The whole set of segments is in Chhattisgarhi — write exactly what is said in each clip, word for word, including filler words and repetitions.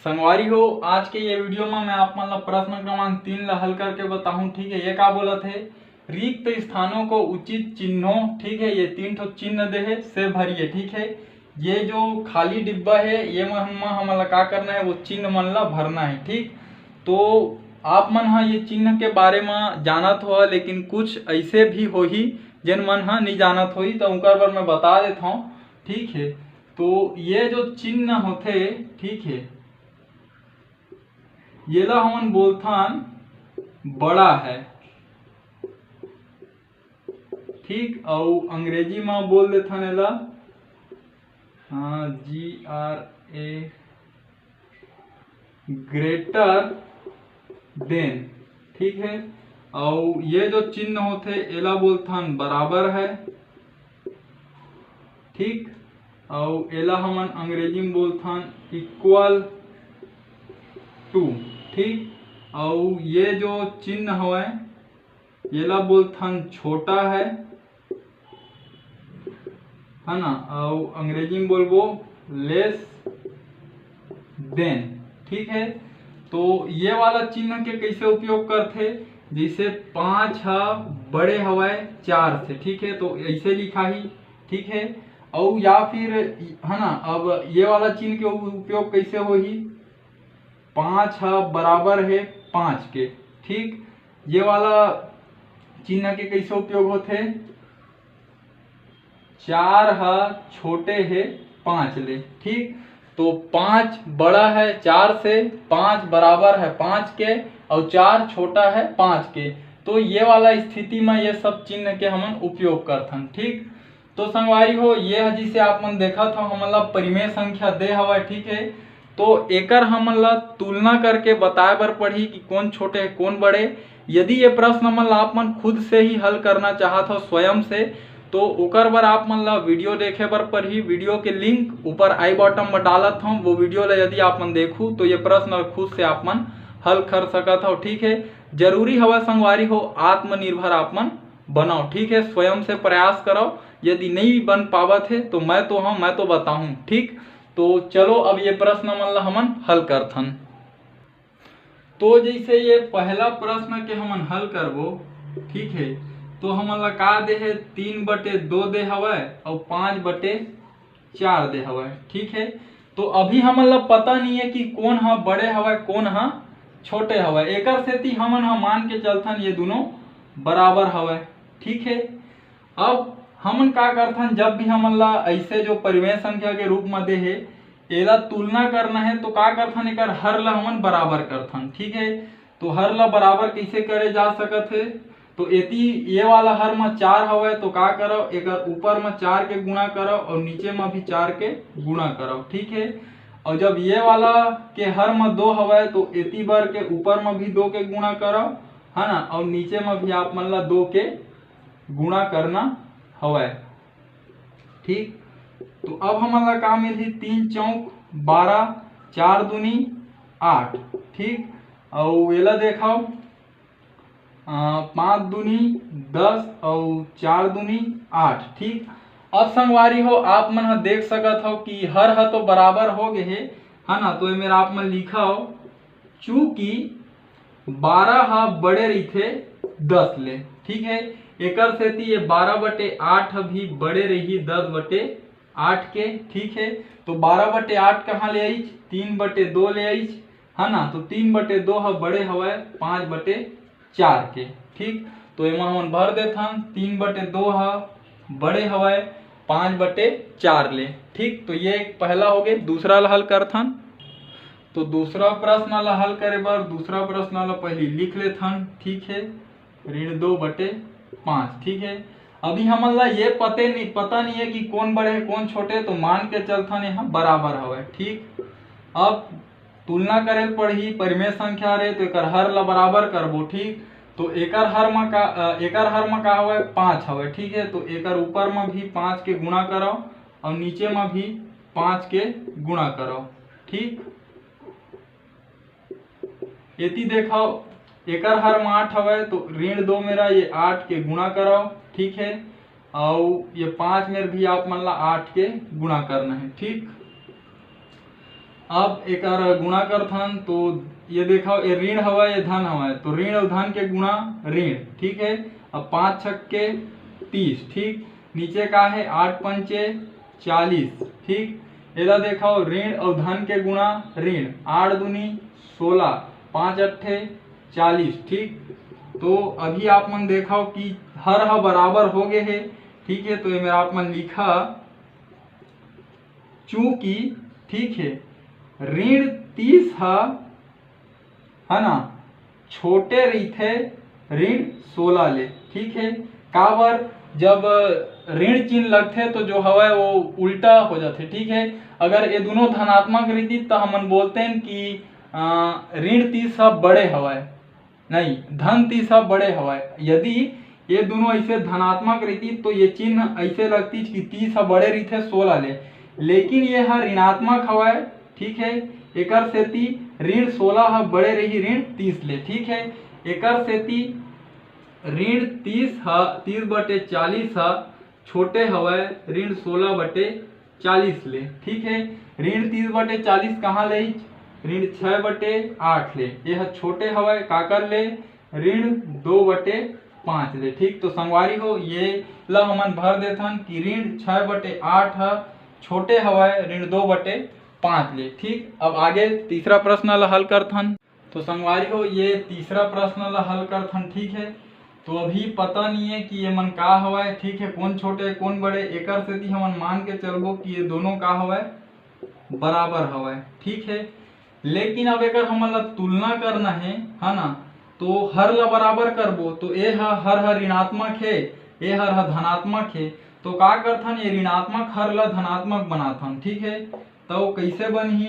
संगवारी हो, आज के ये वीडियो में मैं आप मन ला प्रश्न क्रमांक तीन ला हल करके बताहूँ। ठीक है, ये का बोलत हे, रिक्त स्थानों को उचित चिन्हों। ठीक है, ये तीन ठो चिन्ह दे हे, से भरिए। ठीक है, ये जो खाली डिब्बा है, ये में हम, हमन ला का करना है, वो चिन्ह मन ला भरना है। ठीक, तो आप मन हा ये चिन्ह के बारे में जानत हो, लेकिन कुछ ऐसे भी होही जेन मन हा नहीं जानत होही, तो उनकर बर मैं बता देता हूँ। ठीक है, तो ये जो चिन्ह होथे, ठीक है, येला हमन बोलथन बड़ा है। ठीक, अउ अंग्रेजी में बोल देथन एला, हाँ, G R A, greater than। ठीक है, अउ ये जो चिन्ह होथे, एला बोलथन बराबर है। ठीक, अउ एला हमन अंग्रेजी में बोलथन equal to। ठीक, अउ ये जो चिन्ह हवय, येला बोलथन छोटा है, है ना, अउ अंग्रेजी में बोलबो less than। ठीक है, तो ये वाला चिन्ह के कैसे उपयोग करथे, जैसे पाँच ह बड़े हवय चार से। ठीक है, तो ऐसे लिखाही। ठीक है, अउ या फिर, है ना, अब ये वाला चिन्ह के उपयोग कैसे होही, पाँच ह बराबर है पाँच के। ठीक, ये वाला चिन्ह के कैसे उपयोग होथे, चार ह छोटे है पाँच ले। ठीक, तो पाँच बड़ा है चार से, पाँच बराबर है पाँच के, और चार छोटा है पाँच के। तो ये वाला स्थिति में ये सब चिन्ह के हमन उपयोग करथन। ठीक, तो संगवारी हो, ये ह जैसे आप मन देखत हो, हमन ला परिमेय संख्या दे हवय। ठीक है, तो एकर हमन ला तुलना करके बताए बर पड़ही कि कौन छोटे है, कौन बड़े। यदि ये प्रश्न मन ला आप मन खुद से ही हल करना चाहत हो स्वयं से, तो ओकर बर आप मन ला वीडियो देखे बर पड़ही। वीडियो के लिंक ऊपर आई बटन में डालत हूँ, वो वीडियो ला यदि आप मन देखू, तो ये प्रश्न ला खुद से आप मन हल कर सकत हो। ठीक है, जरूरी हवय संगवारी हो, आत्मनिर्भर आप मन बनाओ। ठीक है, स्वयं से प्रयास करो। यदि नहीं बन पावत है, तो मैं तो हूँ, मैं तो बताहूँ। ठीक, तो चलो, अब ये प्रश्न मन ला हमन हल करथन। तो जैसे ये पहला प्रश्न के हमन हल करबो, ठीक है, तो हमन ला का दे हे, तीन बटे दो दे हवय और पाँच बटे चार दे हवय। ठीक है, तो अभी हमन ला पता नहीं है कि कौन ह बड़े हवय, कौन ह छोटे हवय। एकर सेती हमन ह मान के चलथन, ये दोनों बराबर हवय। ठीक है, अब हमन का करथन, जब भी हमन ला ऐसे जो परिमेय संख्या के रूप में दे हे, एला तुलना करना है, तो का करथन, एकर हर ला हमन बराबर करथन। ठीक है, तो हर ला बराबर कैसे करे जा सकत है, तो एती ये वाला हर में चार हवय, तो का करव, एकर ऊपर में चार के गुणा करव और नीचे में भी चार के गुणा करव। ठीक है, और जब ये वाला के हर में दो हवय, तो एती बर के ऊपर में भी दो के गुणा करव, है ना, और नीचे में भी आप मन ला दो के गुणा करना हवय। ठीक, तो अब हमन ला का मिलही, तीन चौक बारह, चार दूनी आठ। ठीक, अउ एला देखव, अ, पाँच दूनी दस अउ चार दूनी आठ। ठीक, अब संगवारी हो, आप मन ह देख सकत हो कि हर ह तो बराबर हो गे हे, है ना, तो एमेर आप मन लिखव, चूंकि बारह ह बड़े रहिथे दस ले। ठीक है, एकर सेती ये बारह बटे आठ ह भी बड़े रही दस बटे आठ के। ठीक है, तो बारह बटे आठ कहाँ ले आइच, तीन बटे दो ले आइच, है ना, तो तीन बटे दो ह बड़े हवय पाँच बटे चार के। ठीक, तो एमा हमन भर देथन, तीन बटे दो ह बड़े हवय पाँच बटे चार ले। ठीक, तो ये एक पहला हो गए। दूसरा ला हल करथन। तो दूसरा प्रश्न ला हल करे बर दूसरा प्रश्न ला पहली लिख लेथन। ठीक है, ऋण दो बटे पाँच। ठीक है, अभी हमन ला ये पते नहीं, पता नहीं है कि कौन बड़े है कौन छोटे, तो मान के चलथन यहाँ बराबर हवय। ठीक, अब तुलना करे पड़ही, परिमेय संख्या रे, तो एकर हर ला बराबर करबो। ठीक, तो एकर हर म का, अ, एकर हर म का हवय, पाँच हवय। ठीक है, तो एकर ऊपर म भी पाँच के गुणा करव और नीचे म भी पाँच के गुणा करव। ठीक, एती देखव, एकर हर म आठ हवय, तो ऋण दो मेरा ये आठ के गुणा करव। ठीक है, अउ ये पाँच मेर भी आप मन ला आठ के गुणा करना है। ठीक, अब एकर गुणा करथन तो ये देखो, ये ऋण हवय, ये धन हवय, तो ऋण अउ धन के गुणा ऋण, ठीक है। अब पाँच छक्के तीस, ठीक। नीचे का है, आठ पंचे चालीस, ठीक। एला देखो, ऋण अउ धन के गुणा ऋण, आठ दूनी सोलह, पाँच अट्ठे चालीस, ठीक। तो अभी आप मन देखो कि हर ह बराबर हो गए है, ठीक है। तो ये मेरा आप मन लिखा, चूंकि, ठीक है, ऋण तीस ह, है ना, छोटे रहिथे ऋण सोलह ले, ठीक है। काबर, जब ऋण चिन्ह लगथे तो जो हवय वो उल्टा हो जाथे, ठीक है। अगर ये दोनों धनात्मक रहितिस तो हमन बोलते हैं कि अ, ऋण तीस ह बड़े हवय, नहीं, धन तीस ह बड़े हवय। यदि ये दोनों ऐसे धनात्मक रहितिस तो ये चिन्ह ऐसे लगतिस कि तीस ह बड़े रहिथे सोलह ले, लेकिन ये ह ऋणात्मक हवय, ठीक है। एकर सेती ऋण सोलह ह बड़े रही ऋण तीस ले, ठीक है। एकर सेती ऋण तीस ह, तीस बटे चालीस ह छोटे हवय ऋण सोलह बटे चालीस ले, ठीक है। ऋण तीस बटे चालीस कहाँ ले? ऋण छः बटे आठ ले। ये ह छोटे हवय काकर ले? ऋण दो बटे पाँच ले, ठीक। तो संगवारी हो, ये ला हमन भर देथन कि ऋण छः बटे आठ ह छोटे हवय ऋण दो बटे पाँच ले, ठीक। अब आगे तीसरा प्रश्न ला हल करथन। तो संगवारी हो, ये तीसरा प्रश्न ला हल करथन, ठीक है। तो अभी पता नहीं है कि ये मन का हवय, ठीक है, कौन छोटे कौन बड़े, एकर सेती हमन मान के चलबो कि ये दोनों का हवय, बराबर हवय, ठीक है। लेकिन अब एकर हमन ला तुलना करना है, है ना, तो हर ला बराबर करबो तो ए ह, हर ह ऋणात्मक है, ए हर ह धनात्मक है, तो का करथन, ये ऋणात्मक हर ला धनात्मक बनाथन, ठीक है। तो कैसे बनही,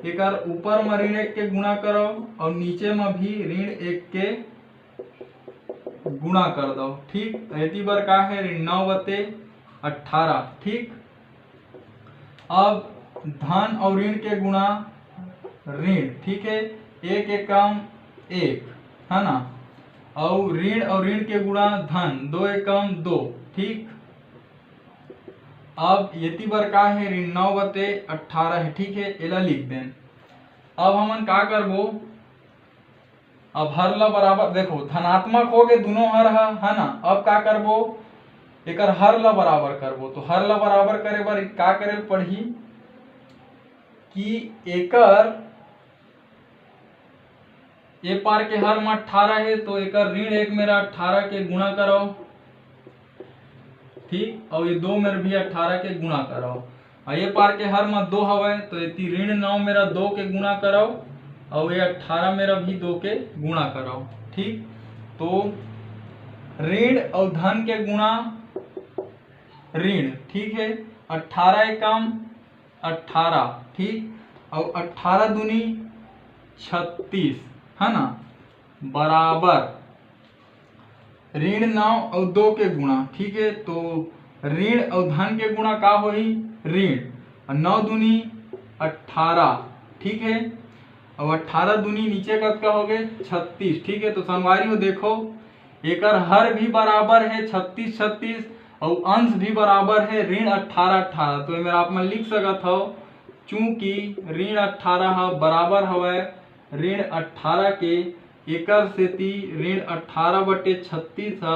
एकर ऊपर म ऋण एक के गुणा करव और नीचे म भी ऋण एक के गुणा कर दव, ठीक। तो एती बर का है, ऋण नौ बटे अट्ठारह, ठीक। अब धन और ऋण के गुणा ऋण, ठीक है, एक एकम एक, है ना, और ऋण और ऋण के गुणा धन, दो एकम दो, ठीक। अब एती बर का है, ऋण नौ बटे अट्ठारह है, ठीक है, एला लिख देन। अब हमन का करबो, अब हर ला बराबर, देखो, धनात्मक हो गए दोनों हर ह, है ना। अब का करबो, एकर हर ला बराबर करबो। तो हर ला बराबर करे बर का करे पड़ही कि एकर ए पार के हर म अट्ठारह है, तो एकर ऋण एक मेरा अट्ठारह के गुणा करव, ठीक, और ये दो मेर भी अट्ठारह के गुणा करव। और ये पार के हर म दो हवय, तो एती ऋण नौ मेरा दो के गुणा करव और ये अट्ठारह मेरा भी दो के गुणा करव, ठीक। तो ऋण और धन के गुणा ऋण, ठीक है, अट्ठारह एकम अट्ठारह, ठीक, और अट्ठारह दूनी छत्तीस, है ना, बराबर ऋण नौ और दो के गुणा, ठीक है। तो ऋण और धन के गुणा का होही? ऋण, और नौ दूनी अट्ठारह, ठीक है। और अट्ठारह दूनी नीचे कतका हो गए? छत्तीस, ठीक है। तो संगवारी हो, देखो, एकर हर भी बराबर है छत्तीस छत्तीस, और अंश भी बराबर है ऋण अट्ठारह अट्ठारह। तो एमेर आप मन लिख सकत हो, चूंकि ऋण अट्ठारह ह बराबर हवय ऋण अट्ठारह के, एकर सेती ऋण अट्ठारह बटे छत्तीस ह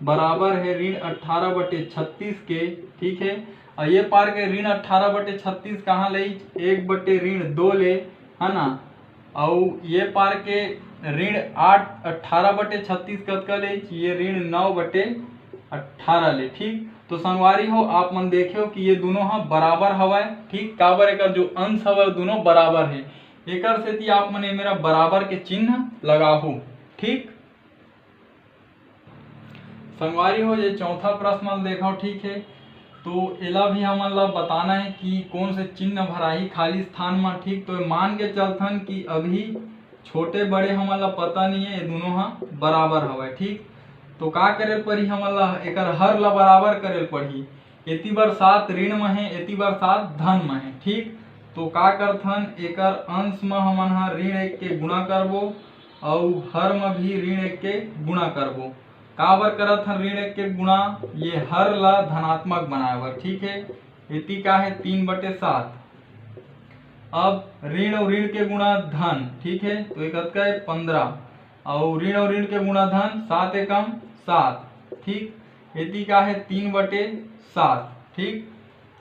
बराबर है ऋण अट्ठारह बटे छत्तीस के, ठीक है। और ये पार के ऋण अट्ठारह बटे छत्तीस कहाँ ले? एक बटे ऋण दो ले, है ना। अउ ये पार के ऋण आठ, अट्ठारह बटे छत्तीस कतका ले? ये ऋण नौ बटे अट्ठारह ले, ठीक। तो संगवारी हो, आप मन देखे हो कि ये दोनों ह बराबर हवय, ठीक। काबर, एकर जो अंश हवय, दोनों बराबर है, एकर सेती आप मन ए मेरा बराबर के चिन्ह लगाहू, ठीक। संगवारी हो, ये चौथा प्रश्न ल देखो, ठीक है। तो एला भी हमन ला बताना है कि कौन से चिन्ह भराही खाली स्थान म, ठीक। तो मान के चलथन कि अभी छोटे बड़े हमन ला पता नहीं है, ये दोनों ह बराबर हवय, ठीक। तो का करे ल पड़ही हमन ला? एकर हर ला बराबर करे ल पड़ही। एती बर सात ऋण म है, एती बर सात धन म है, ठीक। तो का करथन, एकर अंश म हमन ह ऋण एक के गुणा करबो, अउ हर म भी ऋण एक के गुणा करबो। काबर करत हन ऋण एक के गुणा? ये हर ला धनात्मक बनाए बर, ठीक है। एती का है, तीन बटे सात, अब ऋण और ऋण के गुणा धन, ठीक है, तो ये कतका है? पंद्रह। और ऋण और ऋण के गुणा धन, सात एकम सात, ठीक। एती का है? तीन बटे सात, ठीक।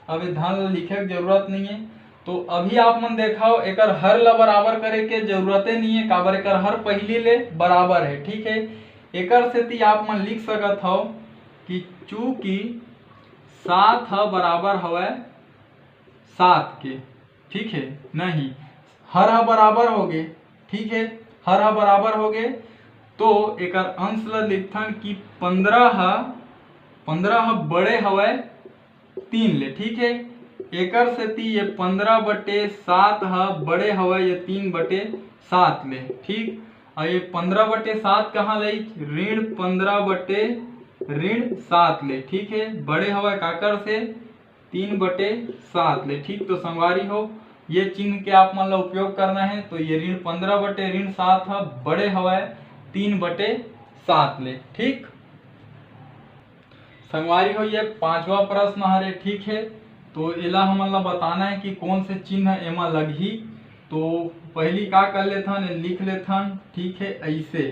अब ये धन ल लिखे के जरूरत नहीं है। तो अभी आप मन देखाओ, एकर हर ल बराबर करे के जरूरते नहीं है, काबर एकर हर पहली ले बराबर है, ठीक है। एकर सेती आप मन लिख सकत हव कि चूंकि सात ह बराबर हवय सात के, ठीक है, नहीं, हर ह बराबर हो गे, ठीक है, हर ह बराबर हो गे, तो एकर अंश ल लिखथन कि पंद्रह ह, पंद्रह ह बड़े हवय तीन ले, ठीक है। एकर सेती ये पंद्रह बटे सात ह बड़े हवय ये तीन बटे सात ले, ठीक। और ये पंद्रह बटे सात कहाँ ले? ऋण पंद्रह बटे ऋण सात ले, ठीक है, बड़े हवय काकर से? तीन बटे सात ले, ठीक। तो संगवारी हो, ये चिन्ह के आप मन ला उपयोग करना है। तो ये ऋण पंद्रह बटे ऋण सात ह बड़े हवय तीन बटे सात ले, ठीक। संगवारी हो, ये पांचवा प्रश्न हरे, ठीक है। तो एला हमन ला बताना है कि कौन से चिन्ह एमा लगही। तो पहली का कर लेथन, ये लिख लेथन, ठीक है, ऐसे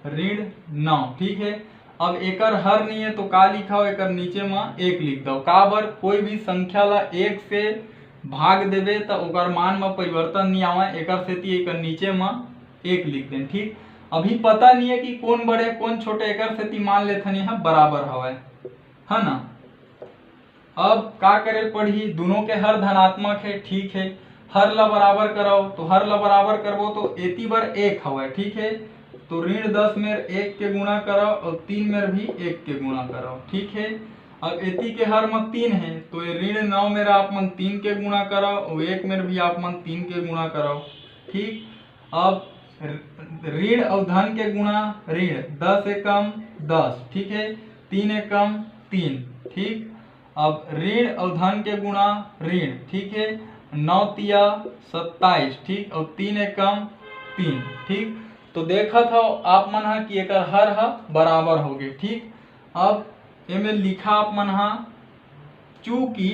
ऋण नौ, ठीक है। अब एकर हर नहीं है तो का लिखाओ, एकर नीचे म एक लिख दो। काबर? कोई भी संख्या ला एक से भाग देबे त ओकर मान म परिवर्तन नहीं आवे, एकर सेती एकर नीचे म एक लिख देन, ठीक। अभी पता नहीं है कि कौन बड़े कौन छोटे, एकर सेती मान लेथन यह बराबर हवय, है ना। अब का करे पड़ही, दोनों के हर धनात्मक है, ठीक है, हर ला बराबर कराओ, तो हर ला बराबर करबो तो एती बर एक हवय, ठीक है, तो ऋण दस मेर एक के गुणा कराओ और तीन मेर भी एक के गुणा कराओ, ठीक है। अब एती के हर म तीन है, तो ये ऋण नौ मेर आप मन तीन के गुणा कराओ और एक मेर भी आप मन तीन के गुणा कराओ, ठीक। अब ऋण और धन के गुणा ऋण, दस एकम दस, ठीक है, तीन एकम तीन, ठीक। अब ऋण और धन के गुणा ऋण, ठीक है, नौ तिया सत्ताईस, ठीक, और तीन एकम तीन, ठीक। तो देखत हो आप मन ह कि एकर हर ह बराबर हो गए, ठीक। अब एमे लिखा आप मन ह, चूंकि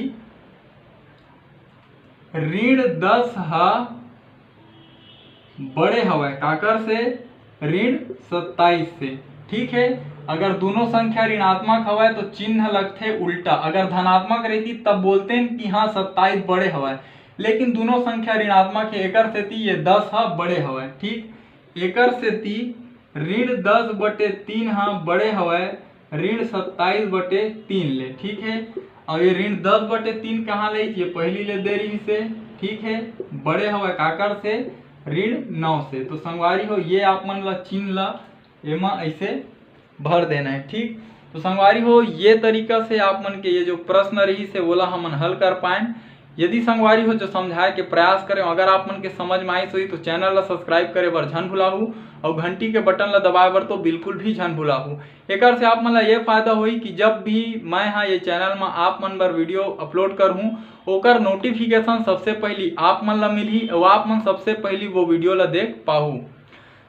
ऋण दस ह बड़े हवय काकर से? ऋण सत्ताईस से, ठीक है। अगर दोनों संख्या ऋणात्मक हवय तो चिन्ह लगथे उल्टा, अगर धनात्मक रहती तब बोलते कि हाँ सत्ताईस बड़े हवय, लेकिन दोनों संख्या ऋणात्मक है, एकर सेती ये दस ह बड़े हवय, ठीक। एकर सेती ऋण दस बटे तीन ह बड़े हवय ऋण सत्ताईस बटे तीन ले, ठीक है। अब ये ऋण दस बटे तीन कहाँ ले? ये पहली ले दे रही से, ठीक है, बड़े हवय काकर से? ऋण नौ से। तो संगवारी हो, ये आप मन ला चिन्ह ला एमा ऐसे भर देना है, ठीक। तो संगवारी हो, ये तरीका से आप मन के ये जो प्रश्न रही से ओला हमन हल कर पाएन। यदि संगवारी हो जो समझाए के प्रयास करें, अगर आप मन के समझ में आइस होही तो चैनल ला सब्सक्राइब करे बर झन भुलाहू और घंटी के बटन ला दबाए बर तो बिल्कुल भी झन भुलाहू। एकर से आप मन ला ये फायदा होही कि जब भी मैं हा ये चैनल मा आप मन बर वीडियो अपलोड करहूँ, ओकर नोटिफिकेशन सबसे पहली आप मन ला मिलही और आप मन सबसे पहली वो वीडियो ला देख पाहू।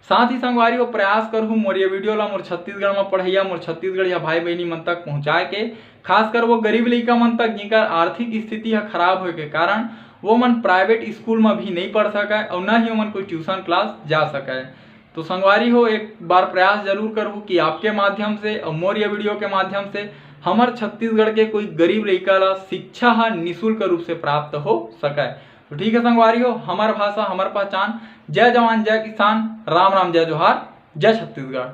साथ ही संगवारी हो, प्रयास करहूँ मोर ये वीडियो ला मोर छत्तीसगढ़ मा पढ़ैया, मोर छत्तीसगढ़िया भाई बहिनी मन तक पहुँचाए के, खासकर वो गरीब लइका मन तक जिनकर आर्थिक स्थिति ह खराब होए के कारण वो मन प्राइवेट स्कूल मा भी नहीं पढ़ सकय और न ही ओमन कोई ट्यूशन क्लास जा सकय। तो संगवारी हो, एक बार प्रयास जरूर करहू कि आपके माध्यम से और मोर ये वीडियो के माध्यम से हमर छत्तीसगढ़ के कोई गरीब लइका ला शिक्षा ह निशुल्क रूप से प्राप्त हो सकय। तो ठीक है संगवारी हो, हमर भाषा, हमर पहचान। जय जवान, जय किसान, राम राम, जय जोहार, जय छत्तीसगढ़।